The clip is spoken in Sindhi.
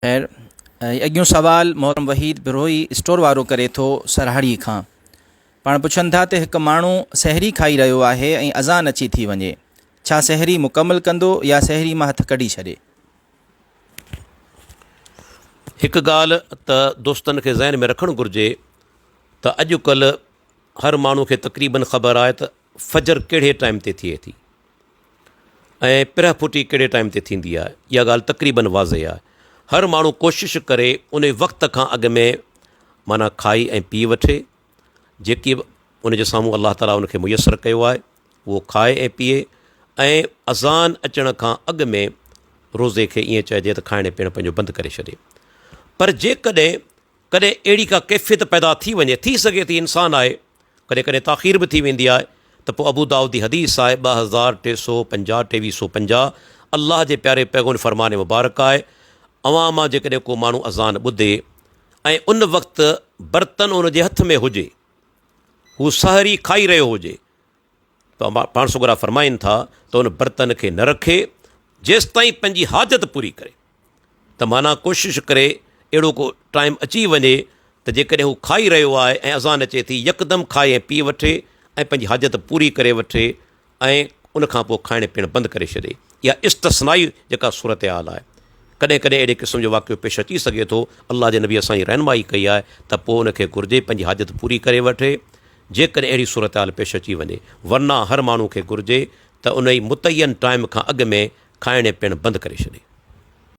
خير اڳيون سوال محترم وحيد بروهي اسٽور وارو ڪري ٿو سرهاڙي کان. پاڻ پڇن ٿا ته هڪ ماڻهو سحري کائي رهيو آهي ۽ اذان اچي ٿي وڃي ڇا سحري مڪمل ڪندو يا سحري مان هٿ ڪڍي ڇڏي؟ هڪ ڳالهه ته دوستن کي ذهن ۾ رکڻ گهرجي ته اڄ ڪلهه هر ماڻهو کي تقريبن خبر آهي ته فجر ڪهڙي ٽائيم تي ٿئي ٿي ۽ پرهه ڦٽي ڪهڙي ٽائيم تي ٿيندي آهي اها ڳالهه تقريبن واضح آهي هر ماڻهو ڪوشش ڪري ان وقت کان اڳ ۾ معنيٰ کائي ۽ پي وٺي جيڪي به ان جي سامهون الله تعاليٰ ان کي ميسر ڪيو آهي اهو کائي ۽ پيئي ۽ اذان اچڻ کان اڳ ۾ روزي کي ائين چئجي ته کائڻ پيئڻ پنهنجو بند ڪري ڇڏي پر جيڪڏهن ڪڏهن اهڙي ڪا ڪيفيت پيدا ٿي وڃي، ٿي سگهي ٿي انسان آهي، ڪڏهن ڪڏهن تاخير به ٿي ويندي آهي ته پوء ابو دائود جي حديث آهي 2350 2350 الله جي پياري پيغمبر فرمان مبارڪ آهي، اوهان مان جيڪڏهن ڪو ماڻهو اذان ٻڌي ۽ ان وقت برتن ان جي هٿ ۾ هجي، هو سحري کائي رهيو هجي ته پاڻ سڳورا فرمائن ٿا ته ان برتن کي نه رکي جيستائين پنهنجي حاجت پوري ڪري. ته معنيٰ ڪوشش ڪري اهڙو ڪو ٽائيم اچي وڃي ته جيڪڏهن هو کائي رهيو آهي ۽ اذان اچي ٿي يڪدم کائي ۽ پي وٺي ۽ پنهنجي حاجت پوري ڪري وٺي ۽ ان کان پوء کائڻ پيئڻ بند ڪري ڇڏي. اها استثنائي جيڪا صورتحال آهي. ڪڏهن ڪڏهن اهڙي قسم جو واقعو پيش اچي سگهي ٿو. الله جي نبي اسان جي رهنمائي ڪئي آهي ته پوء ان کي گهرجي پنهنجي حاجت پوري ڪري وٺي جيڪڏهن اهڙي صورتحال پيش اچي وڃي. ورنه هر ماڻهو کي گهرجي ته انهي متعين ٽائيم کان اڳ ۾ کائڻ ۽ پيئڻ بند ڪري ڇڏي.